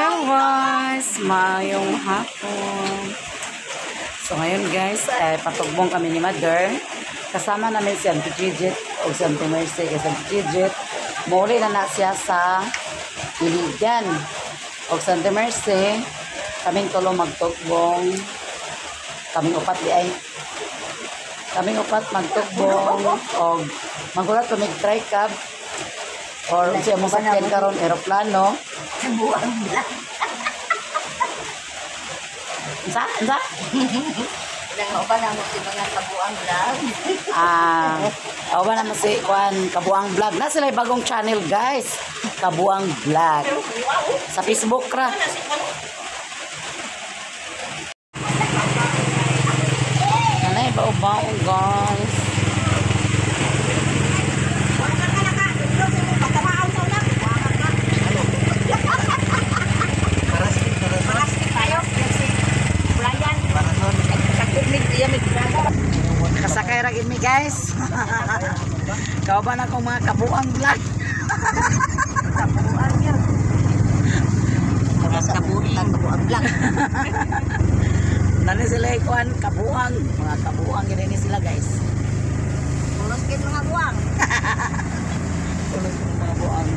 Guys, mayong hapon. So ngayon guys, ay patugbong kami ni Mother. Kasama namin si Auntie Gidget o si Auntie Mercy. Kasi Auntie Gidget, muli na na siya sa Iligan. O si Auntie Mercy, kaming tulong magtugbong. Kaming upat di ay. Kaming upat magtugbong. O magulat kami tricab. Or siya mo sakyan karon eroplano. Buang vlog. Unsa? Unsa? Nangauban na mo si mga kabuang vlog. Ah, ba naman si Juan Kabuang Vlog. Na sila bagong channel, guys. Kabuang Vlog. Sa Facebook ra. Nanay bao-bao, guys. Kasakay ra gid mi, guys. Kauban akong mga kabuang vlog. Kabuang yan. Kabuang vlog. Nani sila ikuan kabuang, mga kabuang gid ni sila, guys. Pulos gid mga buang. Pulos gid mga buang.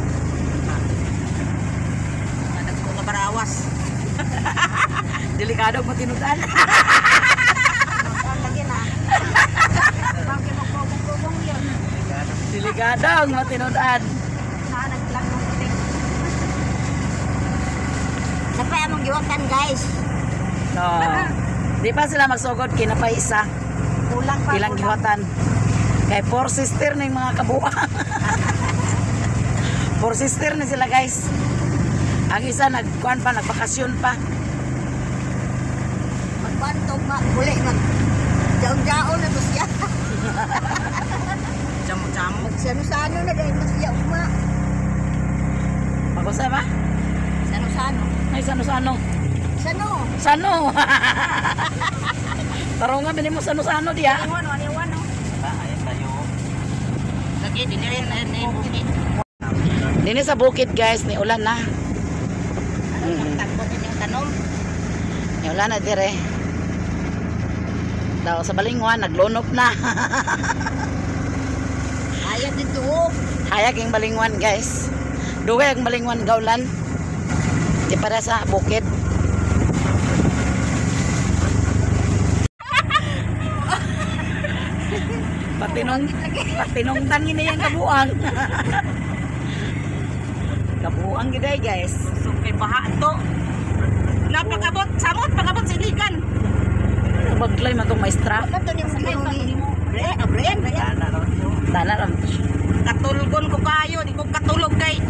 Mga dagko nga barawas. Delikado mo tinudan. Lagi na. Delikado ang matinudan. Napay among giwatan, guys. No. Di pa sila magsugod kinapay isa. Kulang pa. Ilang giwatan. Kay four sister ning mga kabuang. Four sister ni sila, guys. Ang isa nagkuan pa, nagbakasyon pa. Magpantog ma, uli mag jaon-jaon na to siya. Jamo-jamo. Magsano-sano na dahil to siya ugma. Magusa ba? Sano-sano. Ay, sano-sano. Sano? Sano? Tarong nga, bini mo sano-sano diya. Iwan, iwan, iwan. Dini sa bukid, guys, ni ulan na. Tagbo yung tanom. Ni ulan na dire. Daw sa Balingwan, naglunop na. Hayag dito oh. Hayag ang Balingwan, guys. Dugay ang Balingwan gaulan. Di para sa bukid. Patinong patinong tan gini ang kabuang. Kabuang gid ay, guys. So kay baha to. Napakabot, samot pagabot sa iligan. Baglay man tong maestra. Ano to ni Brian, oh, Brian, Brian. Tana ra to siya. Katulgon ko kayo, di ko katulog kay.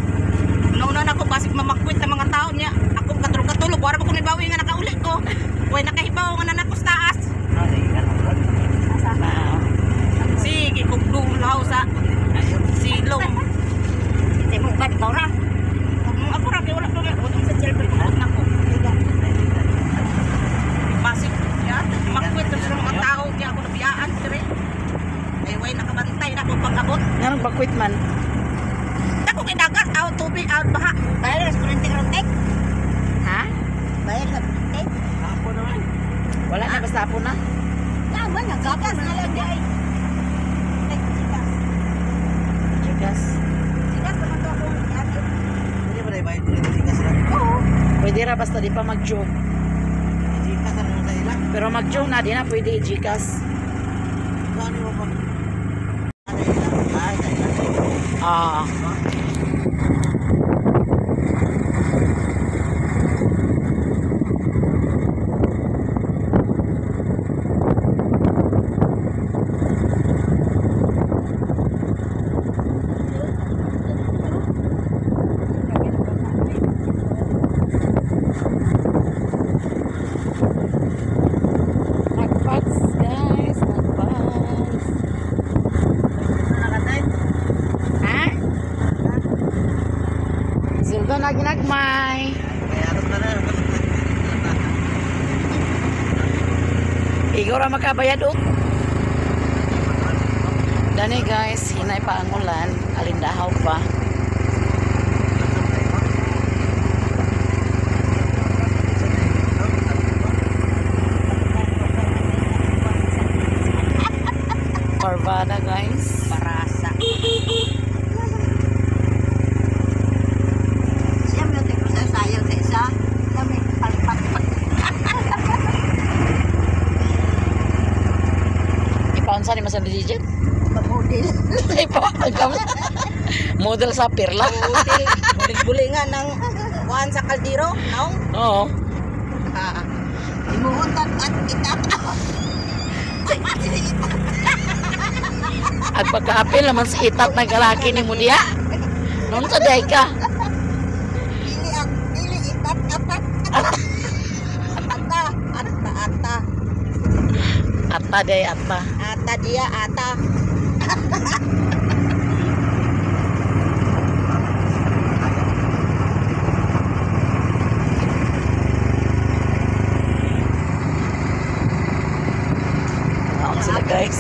Nauna na ko basig mamakwit ang mga tao niya. Ako katulog katulog, wala pa ko nibawi nga nakauli ko. Way nakahibaw nga nanakos taas. Sige, kung dulaw sa silong. Hindi mo ba ikaw ra? Ako ra kay wala ko sa cellphone ko na ko. Basig ya, makwit sa mga tao niya ako nabiyaan dire. Ay way nakabantay na ko pag-abot. Nganong bakwit man? Dako kay dagat, out tubig, out baha. Bayar sa kuryente karon. Ha? Bayar sa kuryente. Wala na, basta po na. Tama na, gapas na lang di ay. Ay, sikas. Gikas. Sikas naman to akong ate. Oo. Pwede ra basta di pa mag-joke. Pero mag-joke na, di na pwede i-Gcash. Ah. Nagpads, guys, nagpads. Ha? Sildo na ginagmay. Ikaw ra makabayad oh. Dani guys, hinay pa ang ulan, alindahaw pa. Model sa perla. Hotel, buling-bulingan ng kuan sa kaldero, naong. Oo. Ah, Imuutan at itat. At pagkaapil naman sa itat ng kalaki ni mo diha. Noon sa day ka. Dili at dili itat atat. Ata ata ata. Ata day ata. Ata dia ata. Ako sila guys.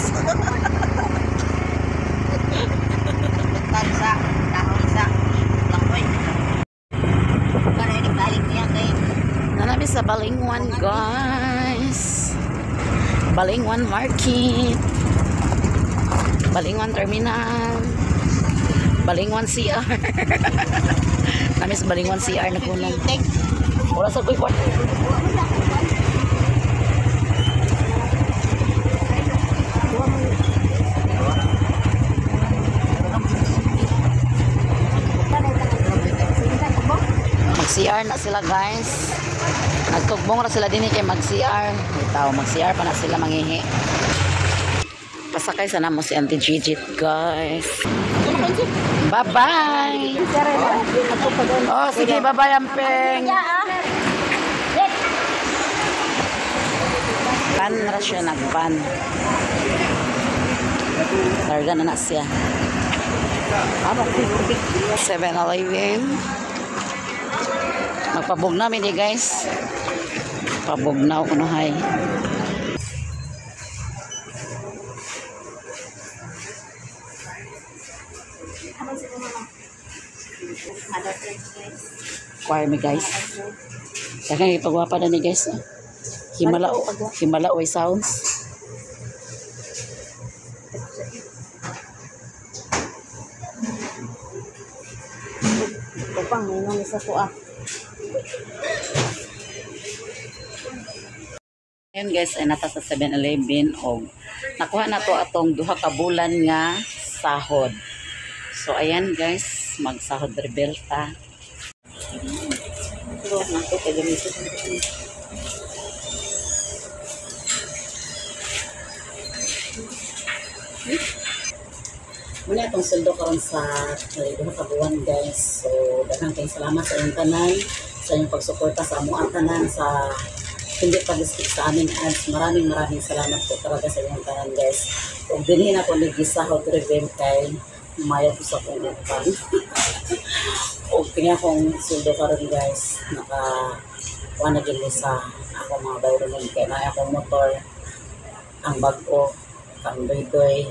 Tan sa dahon sa lakoy. Para ini balik niya kay Nanami sa Balingwan guys. Balingwan Market. Balingwan Terminal. Balingwan CR. Nami sa Balingwan CR na kunong. Wala sa kuy kwarto. Mag-CR na sila guys. Nagtugbong ra sila dinhi kay mag-CR. May tao mag-CR pa na sila manghihi. Pasakay sa namo si Auntie Gigit guys. Bye-bye. Oh, sige, bye-bye Ampeng. Van ra siya nag-van. Larga na na siya. 7-Eleven. Magpabog namin eh guys. Pabugnaw ko no hay. Choir mi guys. Kaya ipagwapa na ni guys. Oh. Himala himala oy sounds. Upang may sa kuha. Ayun guys, ay nata sa 7-Eleven og nakuha na to atong duha ka bulan nga sahod. So ayan guys, magsahod rebelta. Muna itong sweldo karon sa duha ka buwan guys. So daghang kayong salamat sa inyong tanan, sa inyong pagsuporta sa among tanan sa hindi pag-skip sa aming ads. Maraming maraming salamat po talaga sa inyong tanan guys. Ug dinhi na ko nagisahod reveal kay maya ko sa akong utang. Ug kini akong sweldo karon guys, naka kuha na gyud ko sa akong mga bayronon kay naa akong motor ang bag-o kang doy-doy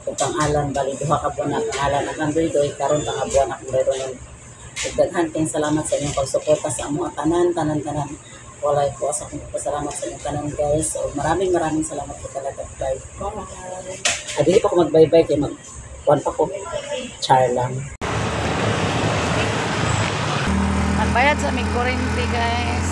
ug kang alan bali duha ka buwan na kang alan ang kang doy-doy karon kang buwan akong bayronon. Ug daghan kayong salamat sa inyong pagsuporta sa amo tanan tanan tanan. Walay ko sa akong pasalamat sa inyong tanan guys. So maraming maraming salamat po talaga. Bye. Bye. Dili pa ko mag-bye-bye kay mag kuan pa ko. Char lang. Nagbayad sa aming kurente guys.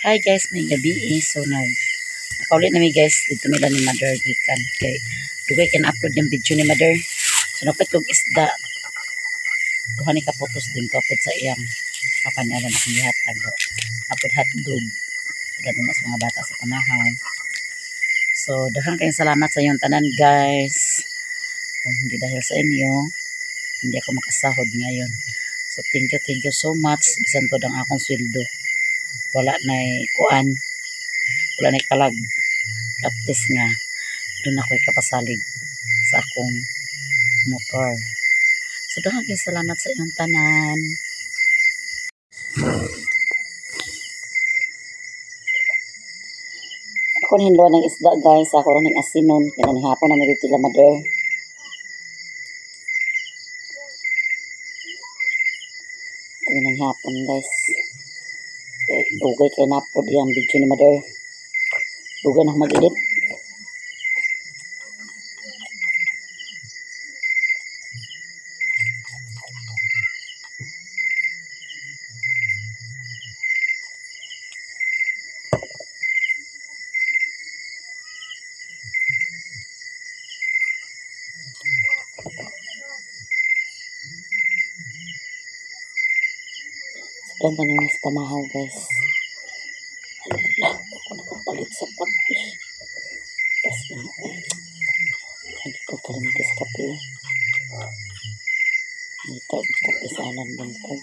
Hi guys, may gabi eh. So nakaulit na mi guys dito nila ni Mother gikan kay dugay kan upload yung video ni Mother. So napit kog isda. Duha ni kaputos din kapod sa iyang kapanialan akong gihatag. Apod hotdog. So damo sa mga bata sa pamahaw. So daghang kayong salamat sa inyong tanan guys. Kung hindi dahil sa inyo, hindi ako makasahod ngayon. So thank you so much. Bisan po ang akong sweldo. Wala na'y kuan, wala na'y kalag. At least nga, doon ako'y kapasalig sa akong motor. So daghang kayong salamat sa inyong tanan. Ako hinlo ng isda guys, ako rin ng asinon. Kaya ni hapon na dito la mother. Kaya nang hapon guys. Kaya dugay kay napod yung video ni mother. Dugay na mag-edit. Ganda ng mas pamahaw, guys. Hala, ako nakapalit sa kape. Tapos na, ay. Hindi ko kalimtis kape. Ito, kape sa alam bantag.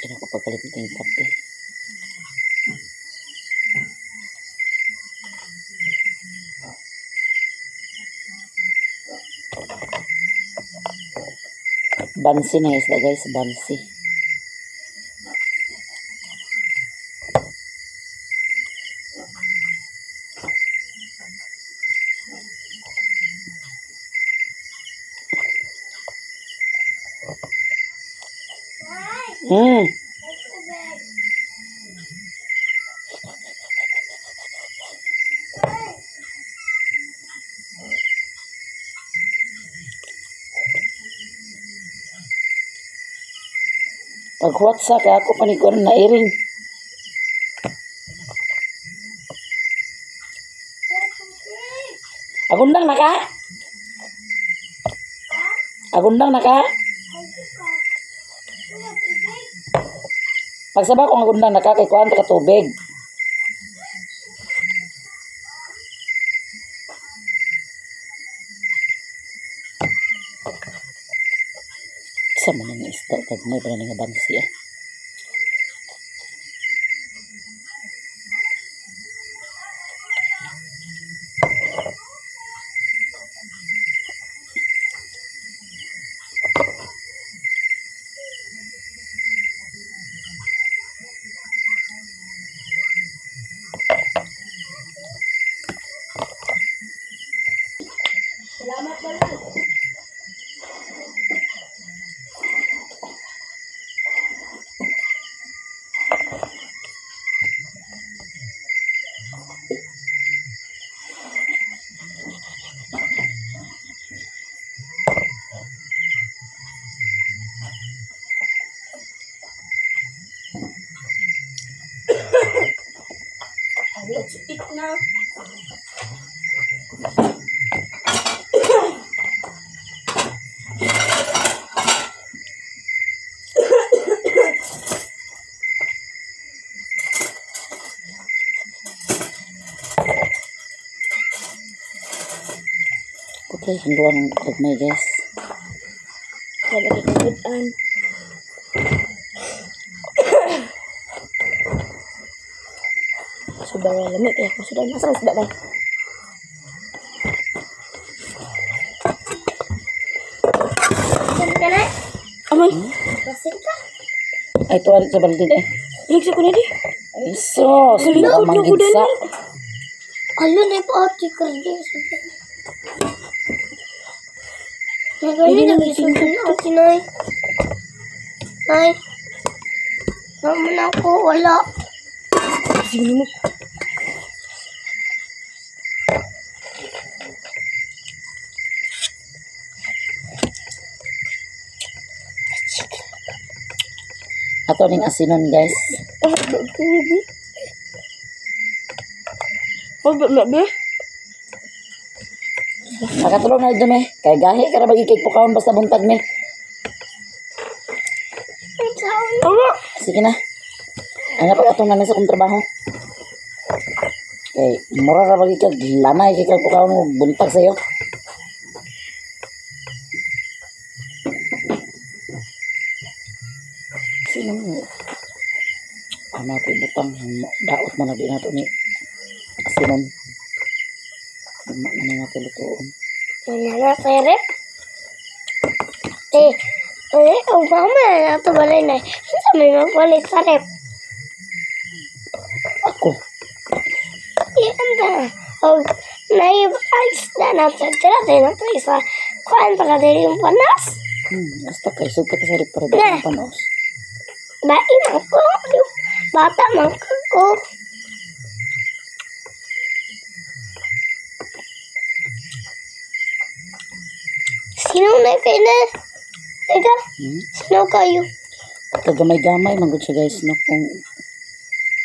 Hindi ko pagkalimti yung kape. Bansi na isda, guys, bansi. Paghuwat sa kaya ako panikuan na iring. Agundang na ka? Agundang na ka? Pagsaba kong agundang na ka, kay kuan ka tubig. Sa mga nga isda, kag may pala nga bansi ah. Salamat pala. Let's eat now. Okay, hinduan ang gagmay, guys. Wala kang Sobrang lamig eh. Kung sudah nasa isda na. Aman. Ay, tuwan sa balde eh. Ilig sa kunin eh. Ay, sus! Lingkod na ko Manggid sa. Ano na po ate Cardi? Nagani na gisulti na ate Nay. Nay. Naman ako, wala. Sige mo. Ato ning asinon, guys. Ah, baby. Oh, baby. Nakatulog na dito, me. Kay gahi ka na magigig pukawon basta buntag, me. Ang saon. Awa. Sige na. Ano pag atong namin sa kong trabaho? Kay mura ra bagay kag lamay kay kag pukawon mo buntag sa'yo. Sino mo? Ano ko butang daot man na di nato ni asinon. Lama man na nato lutoon. Wala na sa rep. Eh, eh, ang mama na ito balay na. Hindi may mapalit sa rep. Ako. Eh, anda. O, nai-ice na nato. Tira tayo na ito isa. Kuhaan pa ka din yung panas. Basta kay sug ka sa rep para di Na. ka panos. Bain ako. Bata man ko. Sino na kayo na? Teka, sino kayo? Kagamay-gamay man gud siya, guys, no, kung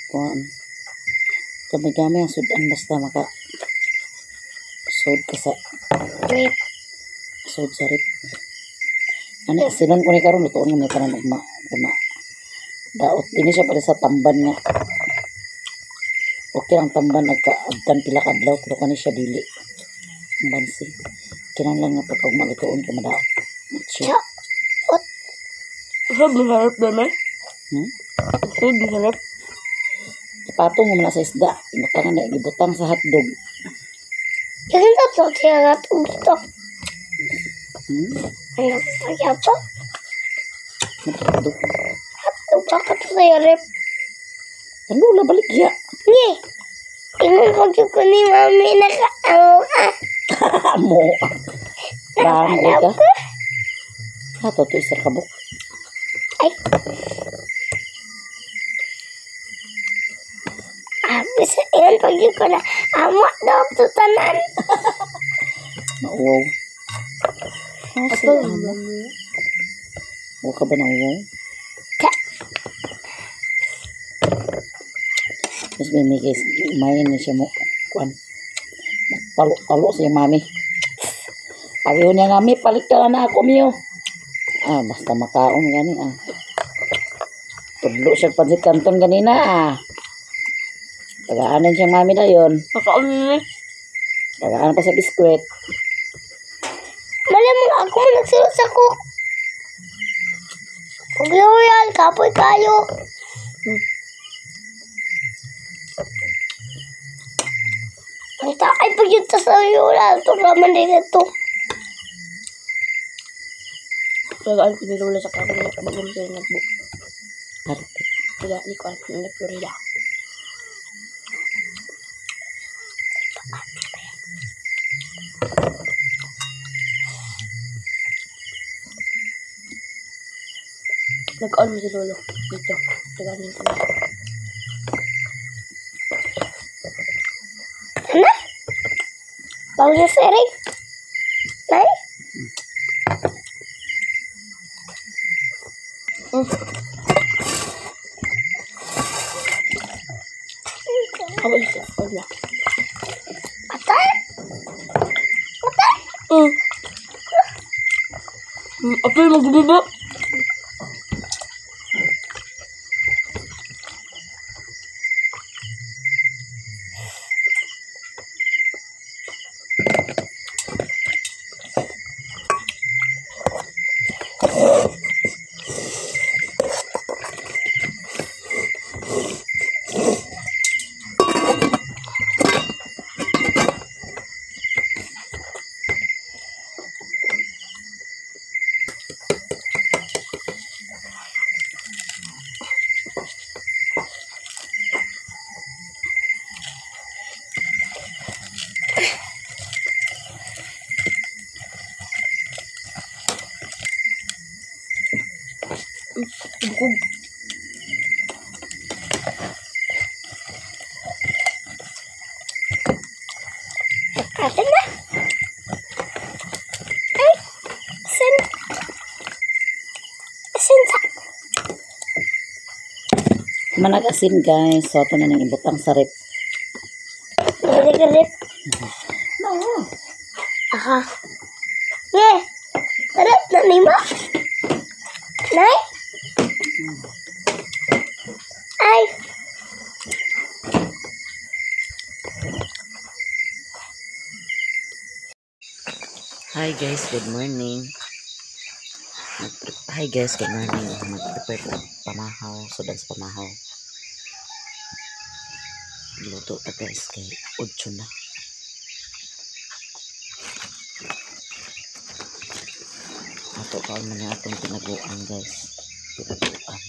kuan. Gamay-gamay ang sudan basta maka sud ka sa Rip. sud sa rip. Ani asinon ko ni karon lutoon nga may tanan ugma ugma. Daot dinhi siya para sa tamban nga. Okay lang tamban nagkaabtan pila ka adlaw pero kani siya dili. Ang bansi. Kinahanglan nga pagka ugma lutoon kay madaot. Siya. Cha. What? Sud masarap ba man? Hmm? Sud masarap. Ipatong mo na sa isda. Ibutangan na ibutang sa hotdog. Yung to siya nga ito. Hmm? Ang nasasakya pa. Hotdog. Hotdog pa ka to sa rip. Tanula balik ya. Ni. Ingon ko gyud ko ni mami nakaamo ka. Amo. Damo ka. Ato to isa ka buk. Ay. Ah, bisa ingon pag gyud ko na amo daw to tanan. Nauwaw. Ah, si amo. Huwag ka ba nauwaw? Ka. Mas may may guys, mayan na siya mo. Kuan. Talo-talo siya mami. Pareho niya nga mi, palit ka na ako miyo. Ah, basta makaon gani ah. Tudlo siya pansit kanton ganina ah. Tagaanan siya mami dayon. Kakaon ni. Tagaan pa sa biskwit. Mali mo ako mo nagsulot sa cook. Ug royal kapoy kayo. Ang ay pag yun sa royal to raman din ito. Tagaan ko ni Lola sa karon na bagong sila nagbook. Arte. Taga ni ko na Florida. Nag-on mo si Lolo dito. Tagaan niya sila. Ano? Bago na sa Eric? Nay? Ako isa. Wala. Atay? Atay? Apoy magbubo. Bukog. Atin na? Ay! Asin. Asin sa. Manag-asin guys. So ato na nang ibutang sa rep. Garip-garip. No. Aha. Nge. Sarap na ni mo. Nay? Ay. Hi guys, good morning. Hi guys, good morning. Mag-prepare ko pamahaw, sudan sa pamahaw. Luto ta guys kay 8 na. Ato kaon man atong tinaguan guys. Tinaguan.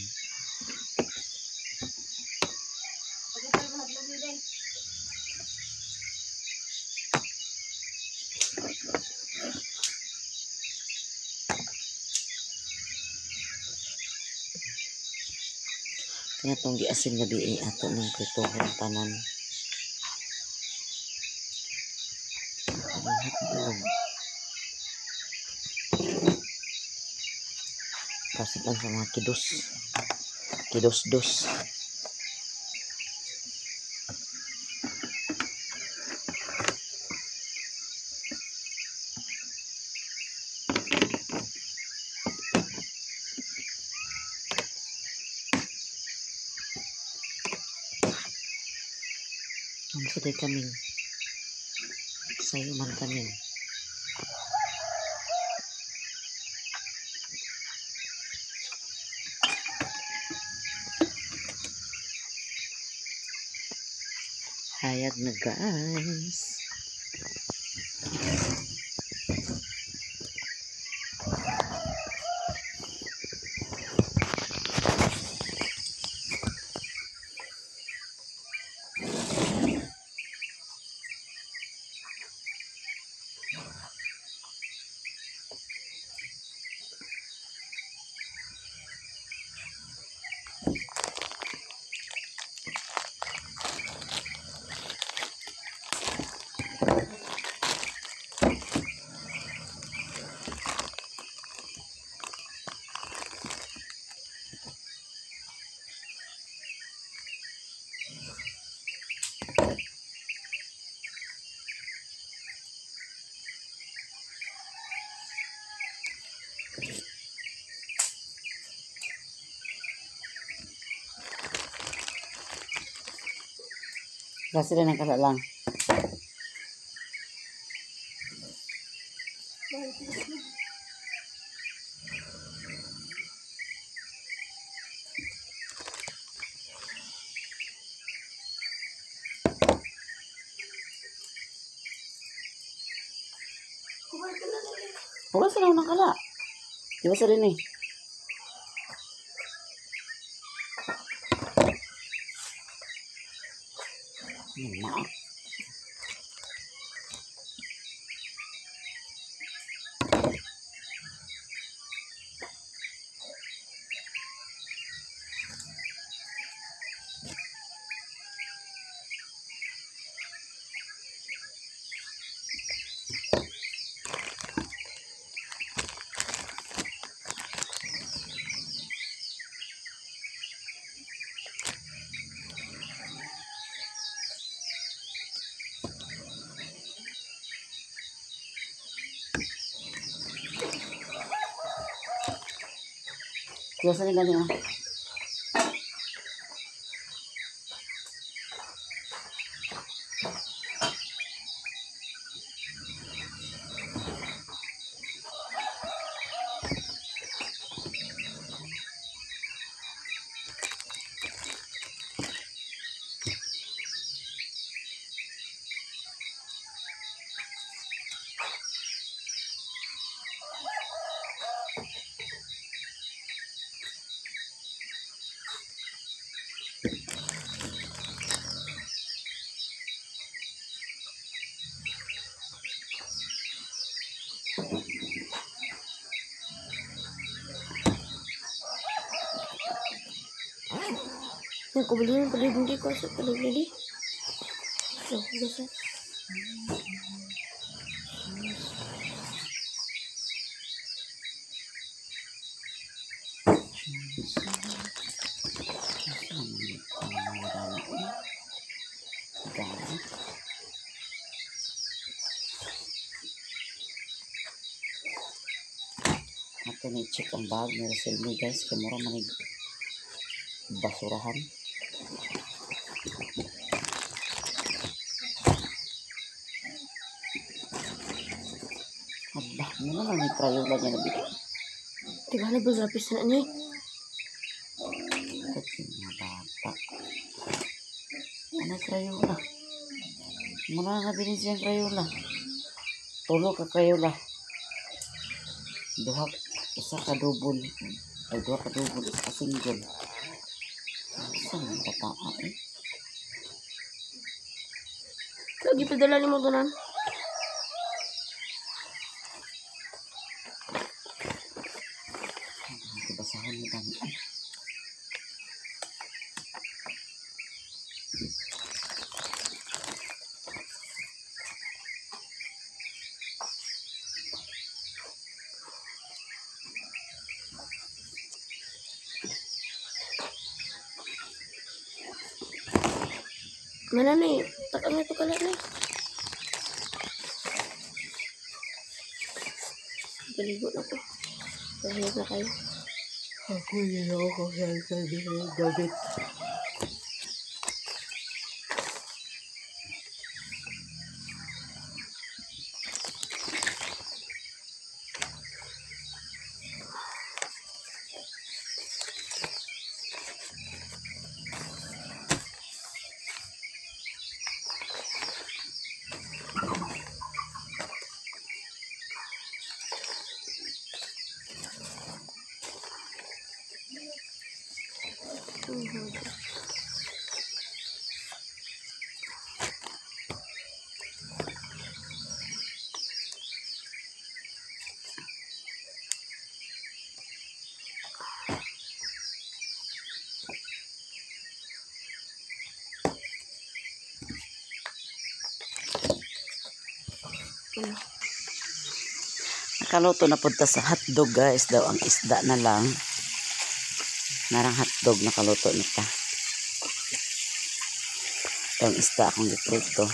Kaya itong giasin gabi eh, ato ng prituhon tanan. Ang hotdog. Pasipan sa mga kidos. Kidos-dos. Unsa day kaming? Sayo man kaming. Hayag na, guys. Kasi rin ang kala lang. Wala sa ng kala. Di ba sa rin eh? Ano na? Di ba sa rin gani ah? Yung kubili ng paligid ko sa paligid. So, gasa. Gamit. Ato ni check ang bag ni Roselmi, guys, kay mura man ig basurahan. Allah, muna lang ni Crayola niya nabili. Di ba na ba na niya? Kasi nga bata. Ano Crayola? Muna na nabili siyang Crayola. Tulo ka Crayola. Duha, isa ka double. Ay, duha ka double, isa ka single. Saan ang bata eh? Lagi padala ni mo donan. Basahan mo dami. Ay. Mana ni? Takang ito kala ni. Galigo na ko. Mahirap na kayo. Ako yun ako sa gamit. Nakaluto na punta sa hotdog guys daw ang isda na lang. Narang hotdog nakaluto na ta. Ito ang isda akong giprito.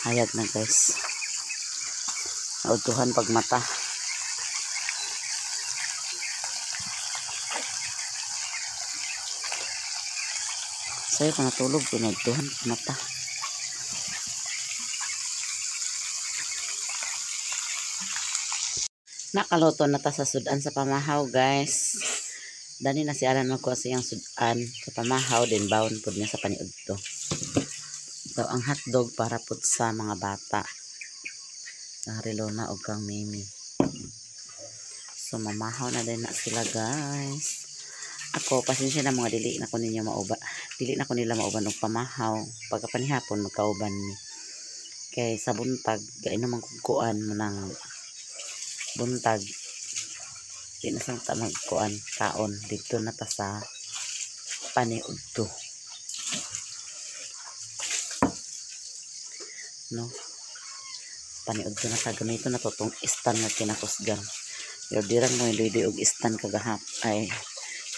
Hayag na guys. Nautuhan pag mata. Sa'yo ka natulog, pinagtuhan pag mata. Nakaluto na ta sa sudan sa pamahaw guys. Dani na si Alan magkuha sa iyang sudan sa pamahaw din bawon pud niya sa paniudto. So ang hotdog para pud sa mga bata. Ang Rilona og kang Mimi. So mamahaw na din na sila guys. Ako pasensya na mga dili na ko ninyo mauba. Dili na ko nila mauban og pamahaw. Pagkapanihapon magkauban mi. Kay sa buntag gainom man kog kuan mo nang buntag di na sang ta magkuan kaon didto na ta sa paniudto, no? Paniudto na ta gamito na to tong istan nga kinakusgan. Yordiran mo yung og istan kagahap ay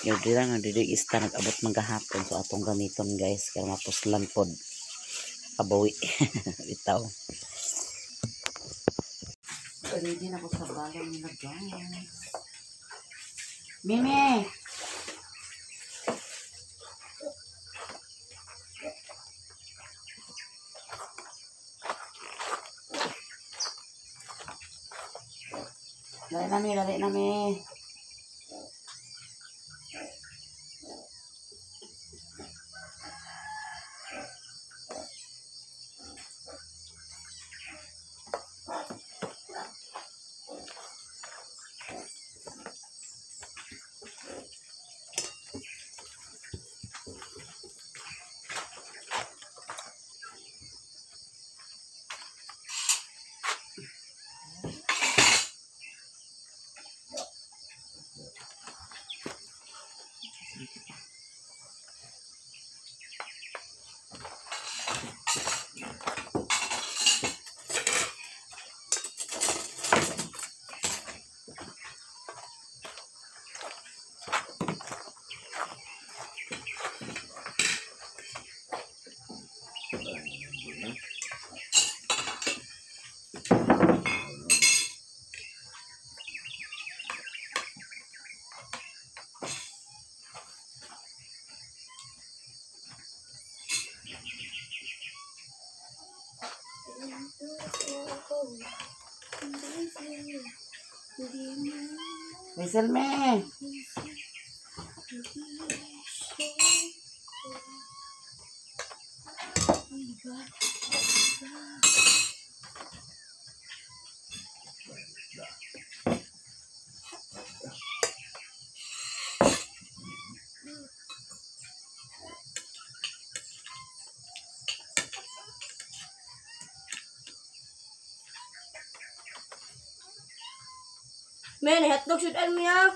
yordiran mo yung istan nag-abot man gahapon, so atong gamiton guys kay mapuslan pod kabawi. Bitaw. Ready na ko sa balon nila guys. Mimi! Dali na mi, dali na mi. Whistle me. Men, hotdog sudan mi ha.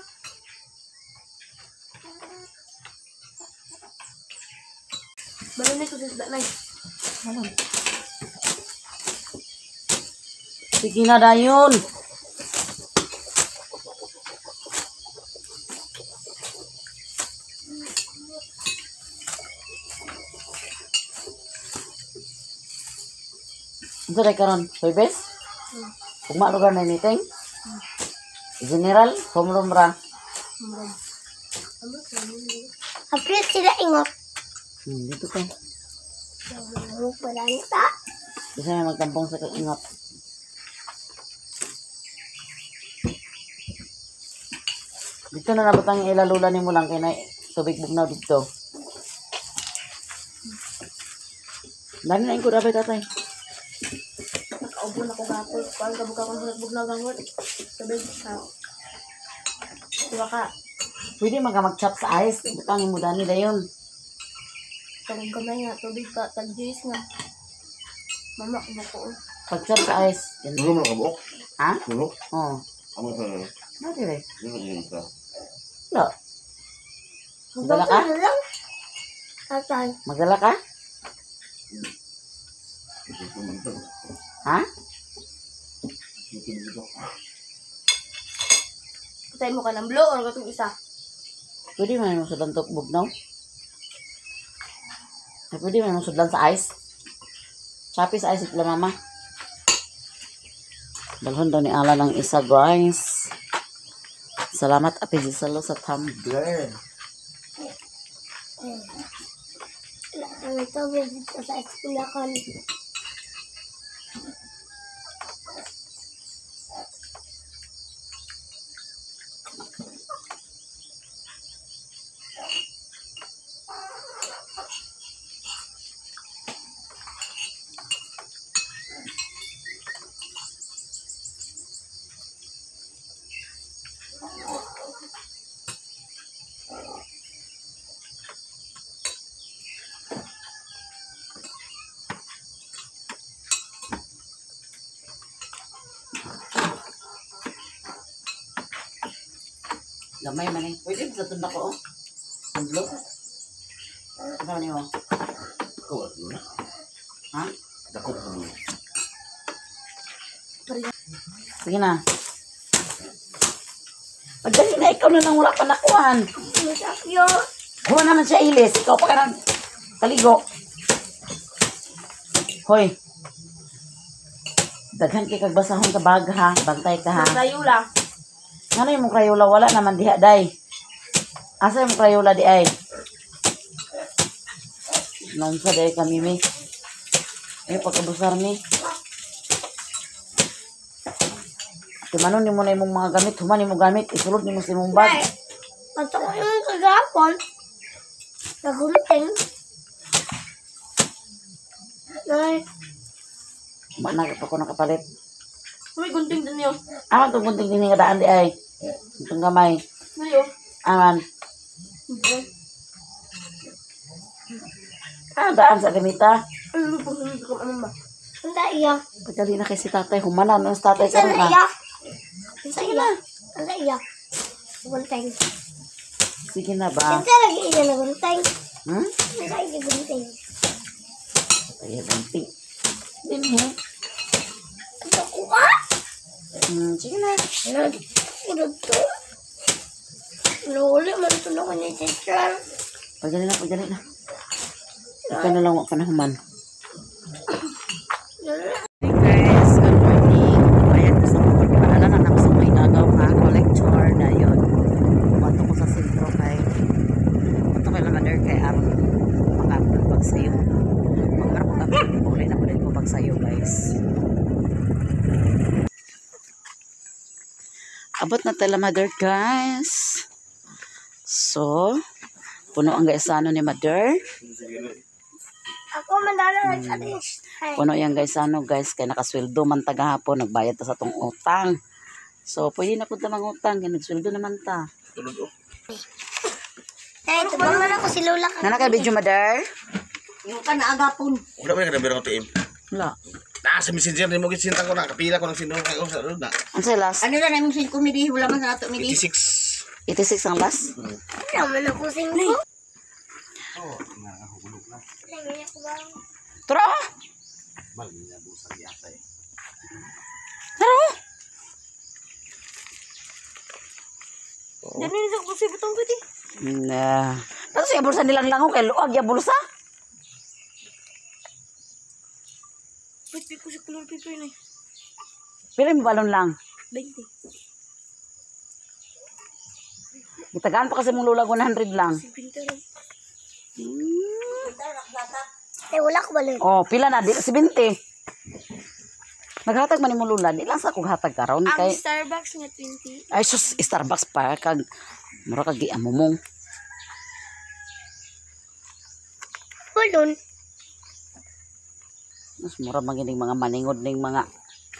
Balon na ko sa isda nay. Sige na dayon. Unsa day karon? Huwebes? Ugma lugar na meeting? General, homeroom ra. Apil sila ingot. Dito ka. Wala ta. Bisa na magtampong sa kaingot. Dito na nabutang ilalula nimo lang kay na tubig bugnaw dito. Dani na ko dapat tatay. Nakaubo na ko gapol. Kuan ka buka kung bugnaw gamot. Tubig sa. Tuwa ka. Pwede man ka mag-chop sa ice. Butangin mo dani dayon. Tawag kamay nga, tubig pa, tag-juice nga. Mama, kumuko. Pag-chop sa ice. Yan. Dulo mo na kabuok. Ha? Dulo. Oo. Amo sa ano. No, dire. Dulo yun ka. Wala. Magdala ka? lang. Tatay. Magdala ka? Ha? Patay mo ka ng blow or katong isa? Pwede man yung sudlan to bugnaw. Ay, pwede man yung sudlan sa ice. Choppy sa ice ito mama. Dalhon daw ni Ala ng isa, guys. Salamat, Ate Giselo, sa tumbler. Ang tubig dito sa eskwelahan. Gamay man eh. Pwede sa tunda ko, oh. Tumblo. Ano niyo? Ikaw at dulo. Ha? Dako ka dulo. Sige na. Pagdali na, ikaw na lang wala pa nakuhan. Masakyo. Kuha naman siya ilis. Ikaw pa ka nang kaligo. Hoy. Daghan kay kag basahon sa bag ha. Bantay ka ha. Tayula. Ngano yung crayola wala naman diha day. Asa yung crayola di ay? Naunsa day kami mi. Ay pagkabusar mi. Timanon nimo na imong mga gamit, human nimo gamit, isulod nimo sa imong bag. Pato ko yung kagapon. Nagunting. Nay. Wa na pa ko nakapalit. Uy, gunting din yun. Aman tong gunting dinhi nga daan di ay. Itong gamay. Nayo. Aman. Ah, daan sa gamita. Ano ba pag ko ano ba? Ang iya. Pagdali na kay si tatay, humana no si tatay karon Ang ah. iya. Ang iya. Ang iya. Gunting. Sige na ba? Kinsa lagi iya na gunting. Hmm? Kinsa iya gunting. Ay, gunting. Dinhi. Ito ko ah. Sige na. Nagulog to. Luli man ito na ko ni teacher. Pagdali na, pagdali na. Ikaw na lang wa pa na human. Hey guys, good morning. Ayan, gusto ko pagpaalala na ako sa may nagaw nga collector na yun. Pumunta ko sa sentro kay punta kay Lamader kay aron maka-upload pag sayo. Pag ko upload, uli na po ko pag sayo guys. Abot na tala mother guys. So, puno ang gaisano ni mother. Ako mandala na sa atin. Puno yan guys, ano guys, kay nakasweldo man ta gahapon, nagbayad ta sa tong utang. So, pwede na pud ta mangutang, kay nagsweldo naman ta. Tulod oh. Ay, ito ba man ako si Lola ka? Nana kay video mother? Yung ka na agapon. Wala man ka na TM. Wala. Na sa messenger nimo gisinta ko na kapila ko ng sino kay sa na. Unsay last? Ano lang imong 5 mili, wala man sa ato mili. 86. 86 ang last? Wala man ako singko. Oh, nahulog na. Tara! ah! Mal niya busa yata eh. Tara! oh! Ganun sa kursi butong pwede. Na. Pero siya bulsa nilang lango kay luag ya bulsa. Pwede ko sa color paper na eh. Pila mo balon lang. 20. Gitagaan pa kasi mong lulag 100 lang. 50 rin. Ay, wala ko balon. Oh, pila na di 70. Naghatag man nimo lula, di lang sa kog hatag karon Ang kay Starbucks nga 20. ay sus Starbucks pa kag mura kag giamumong. Balon. Mas mura man gining mga maningod ning mga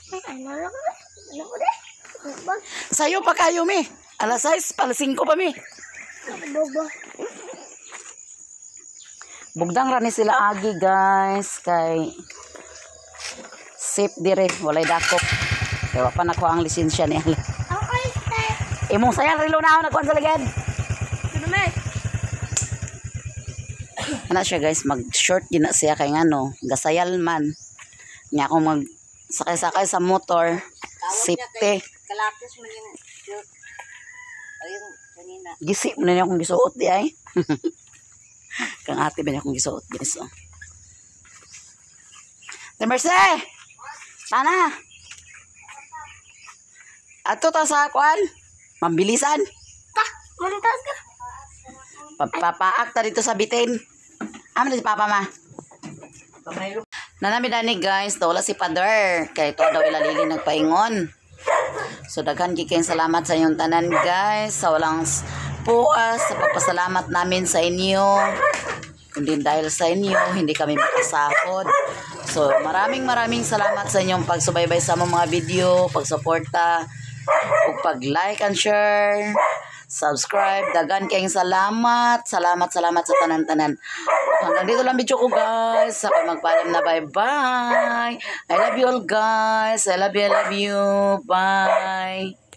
Ay, ano lang ko Ano ko de? Bag. Sayo pa kayo mi. Alas 6, alas 5 pa mi. Bobo. Bugdang ra ni sila agi, guys, kay safe dire, walay dakop. Kay wa pa nako ang lisensya ni Ala. Ako step. Imong sayang rilo na ako nagkuan sa ligid. Ana siya, guys, mag short din na siya kay ngano, gasayal man. Nya ako mag sakay-sakay sa motor, safety. Kalakis man yung shirt. O yung kanina. Gisi mo na niya akong gisuot di ay. Kang ate ba niya akong gisuot, guys. Oh. Te Merce! Tana! Ato ta sa kuan. Mambilisan. Ta, muntas ka. Papaak ta dito sa bitin. Amo na si Papa ma. Nanami dani, guys, wala si Father. Kay to daw ilalili nagpaingon. So daghan gid kayong salamat sa inyong tanan, guys. Sa walang puas sa pagpasalamat namin sa inyo. Kundi dahil sa inyo, hindi kami makasahod. So maraming maraming salamat sa inyong pagsubaybay sa among mga video, pagsuporta, ug pag-like and share, subscribe. Daghan kayong salamat. Salamat, salamat sa tanan-tanan. Hanggang dito lang video ko, guys. Ako magpaalam na, bye-bye. I love you all, guys. I love you, I love you. Bye.